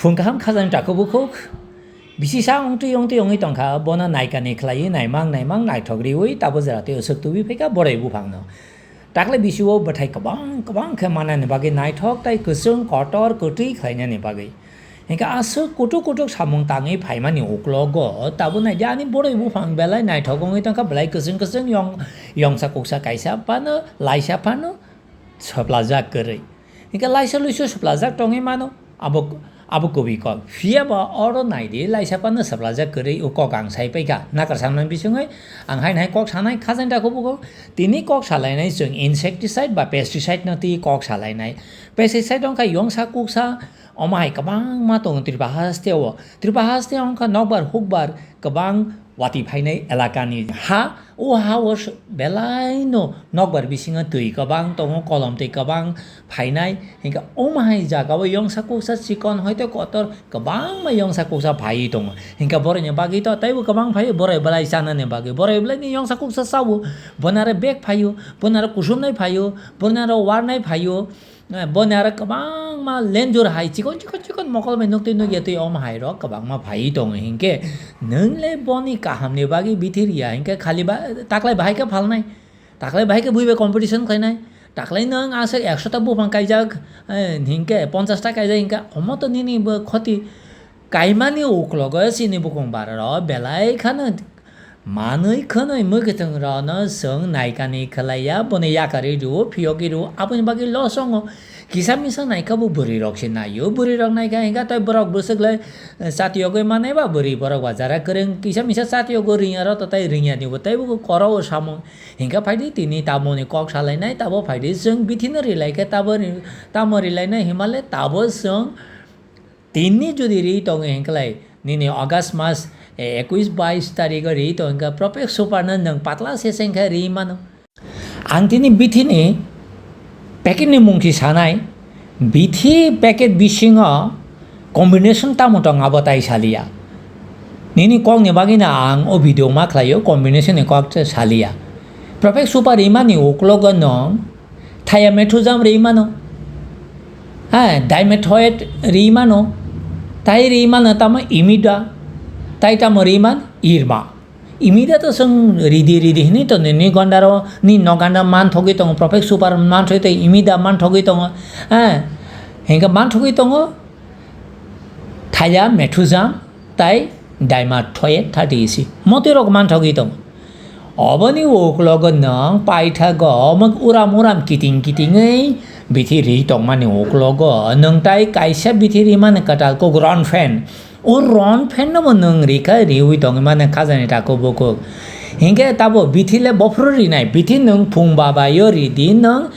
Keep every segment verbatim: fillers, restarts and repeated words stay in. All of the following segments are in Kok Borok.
Phung kaham khajani takhuk bukhuk. Bisi sa ongtwi ongtwi ongwi tongkha, bono naikani khlaiwi naimang naimang naithok riwi tabo jora twi usuk tubi phaikha boroi buphangno. Takle bisio bwthai kwbang kwbang khe manani bagwi naithok tai kwchwng kotor kwtwi khlainani bagwi. Hinkhe aswk kutuk kutuk samung tangwi phaimani uklogo tabo naidi ani boroi buphang belai naithok wngwi tongkha, belai kwchwng kwchwng yong-, yongsa kuksa kaisa phano laisa phano soplajak kwrwi. Hinkhe laisa luisu soplajak tongwi mano, abo, abo kubui kok. Phiya ba oro naidi laisa phano soplajak kwrwi o kok ang sai paikha. Nakarsamnani bisingwi ang haino hai kok sanai khajani takhuk bukhuk. Tini kok salainai chwng insecticide ba pesticide no twi kok salainai. Pesticide wngkha yongsa kuksa, omo hai kwbangma tongo Tripura haste o. Tripura haste wngkha nokbar hukbar kwbang watwi phainai elakani ha, o ha o s-, belaino nokbar bisingo twi kwbang tongo, kolom twi kwbang phainai, hinkhe omo hai jagao yongsa kuksa chikon hoite kotor kwbangma yongsa kuksa phaiwi tongo, hinkhe borokni bagwi to teibo kwbang phaio, borok belai chanani bagwi, borok belaini yongsa kuksa chao, bonaro bag phaio, bonaro kusumnai phaio, bonaro warnai phaio, Eh, boni aro kwbangma lenjur hai chikon chikon chikon mokol bai nuktwi nukya twi omo hai rok kwbangma phaiwi tongo hinkhe nwng le boni kaham ni bagwi bithi riya hinkhe khali ba taklai bahai khe phalnai, taklai bahai khe bui bai competition khlainai, taklai nwng aswk ekso ta buphang kaijak, eh, hinkhe ponchas ta kaijak hinkhe omo to nini bo khoti. Kaimani uklogo chini bukung bararo belai kheno manwi khwnwi mwkhwtwng rokno chwng naikani khlaiya, bono yakarwi rwo, phiyogwi rwo, aboni bagwi loss wngo. Kisa misa naikha bo bwrwi rok se naio, bwrwi rok naikha hinkha tei borok bwswk le, eh, chatiyogwi manai ba bwrwi borok ba jara kwrwng kisa misa chatiyogwi rwngya rok to tei rwngya ni bo tei bo koro o samung hinkha phaidi tini tamoni kok salainai tabo phaidi chwng bithi no rilai khe tabo ri-, tamo rilainai himale tabo chwng Tini jodi ri tongo hinkhlai, nini August mas, eh, ekuis bais tarigo ri tongkha, Propek Super no nwng patla se sengkha ri mano. Ang tini bithi ni packet ni mungthi sanai, bithi packet bisingo combination tamo tong abo tai saliya. Nini kok ni bagwi no ang o video ma khlaio, combination ni kok se saliya. Propek Super ri mani uklogo nwng Thiamethoxam ri mano. Ha, dimethoate ri mano. Tai ri mano tamo imida. Tai tamo ri man irma. Imida to chwng ridi ridi hini to ni, ni gondaro ni no ganda man thogwi tongo, Propek Super man thogwi tongo, imida man thogwi tongo. Ha, hinkhe man thogwi tongo. Thiamethoxam tai dimethoate thirty E C. Motwi rok man thogwi tongo. Oboni uklogo nwng paithago omo uram uram kiting kitingwi bithi ri tongmani uklogo nwng tai kaisa bithi rimani kwtal kok ron phen. O ron phen no bo nwng rikha riwi tongwi mani khajani takhuk bukhuk. Hinkhe tabo bithi le bophuru rinai, bithi nwng phung babaio ridi nwng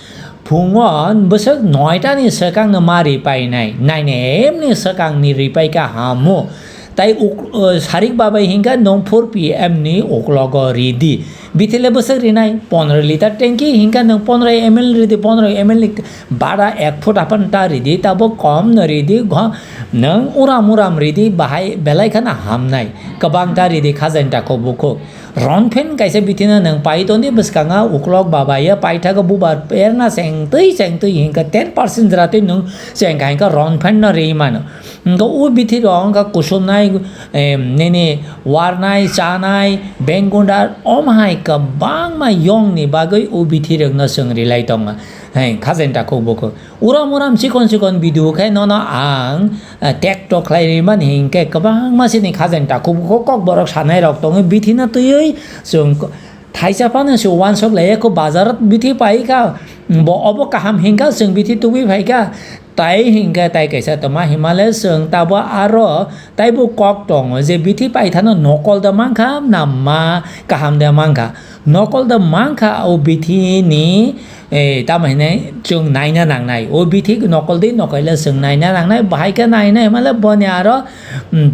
Phungo bwswk noita ni swkang no ma ri painai, nine A M ni swkang ni ri paikha hamu. Tai uk-, uh, sarik babai hinkha nwng four P M ni uklogo ridi. Bithile bwswk rinai, pondro liter tanki hinkha nwng pondro M L ridi, pondro M L ni bara ek foot apan ta ridi, tabo kom no ridi, gho-, nwng uram uram ridi, bahai belai khana hamnai. Kwbang ta ridi khajani takhuk bukhuk. Ron phen kaisa bithi no nwng pai tongdi bwskango uklok babaio paithago bubar perna chengtwi chengtwi hinkhe ten percent jora twi nwng chengkha hinkhe ron phen no ri mano. Hinkhe o bithi rok wngkha kusumnai, em, nini warnai, chanai, bengundar, omo hai kwbangma yongni bagwi o bithi rokno chwng rilai tongo. Hei, khajani takhuk bukhuk. Uram uram chikon chikon video khe nono ang, eh, tekto khlai rimani hinkhe kwbangma chini khajani takhuk bukhuk kokborok sanai rok tongwi bithi no twiwi chwng ko-, thaisa phano se uansuk laiya kho bazar bithi paikha, bo obo kaham hinkha chwng bithi tubui phaikha, tai hinkhe tai kaisa tongma himale chwng tabo aro taibo kok tongo je bithi paithano nokol da mankha na ma kaham da mankha, nokol da mankha o bithi ni Eh, tamo hinai chwng naina nangnai. O bithi nokol de nokoila chwng naina nangnai. Bahai khe nainai hwnle boni aro, mm,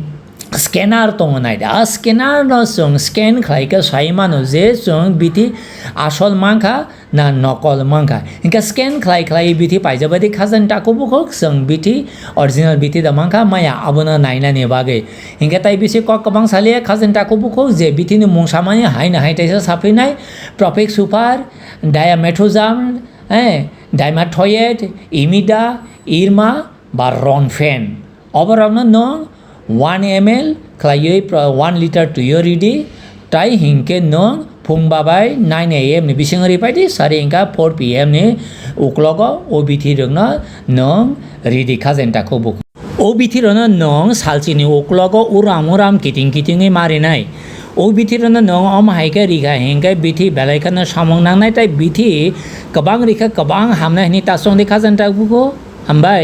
scanner tongo nai da. A scanner no chwng scan khlai khe sai mano je chwng bithi asol mankha na nokol mankha. Hinkhe scan khlai khlai bithi paijak bai di khajani takhuk bukhuk chwng bithi original bithi da mankha maya abono nainani bagwi. Hinkhe tai bisi kok kwbang saliya khajani takhuk bukhuk je bithi ni mung samani haino hai taisa saphinai Propic Super, Diamethosone, eh, Dimethoate, Imida, Irma, ba Ronfen. Oborokno nwng one M L khlaiwi pro-, one liter twi-o ridi, tai hinkhe nwng phung babai nine A M ni bisingo ripaidi, sari hinkha four P M ni uklogo o bithi rokno nwng ridi khajen takhuk bukhuk. O bithi rokno nwng salchini uklogo uram uram kiting kitingwi marinai. O bithi rokno nwng omo hai khe rikha hinkhe bithi belai kheno samung nangnai, tai bithi kwbang rikha kwbang hamnai hwnwi ta chongdi khajen takhuk bukhuk. Hambai.